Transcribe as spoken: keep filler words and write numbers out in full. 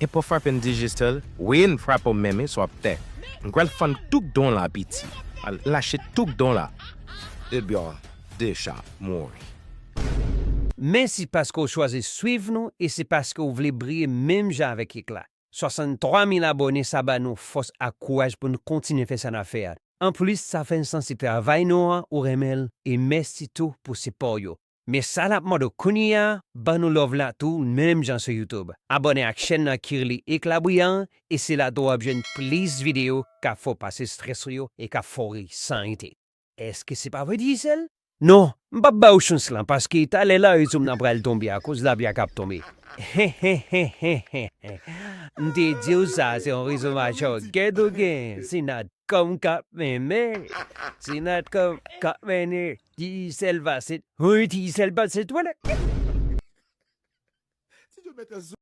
E pou frape n Digicel, wi n frape w menm wi sou ap tè. M pral fann tout don la piti. Al lache tout don la. Ebyen, deja mouri. Mèsi paske w chwazi swiv nou e se paske w vle briye menm jan avèk Ekla. Swasanntwa mil abòne sa ba nou fòs ak kouraj pou n kontinye fè sa n ap fè a. Anplis, sa fè n santi travay nou an ou renmen l e mèsi tou pou sipò w yo. Men sa n ap mande w kounye a, ban nou love la tou menm jan sou YouTube. Abòne ak chèn nan ki rele Ekla Briyan e se la tou w ap jwenn plis videyo k ap fè w pase estrès ou yo e k ap fè w ri san rete. Èske se pa vre Digicel? Non, m p ap ba w chans lan paske talè la rezo m nan pral tonbe akoz lapli a k ap tonbe. M te di w sa se yon rezo majò gèt ou gen, se Natcom k ap mennen, se Natcom k ap mennen, Digicel pase, wi Digicel pase twalèt.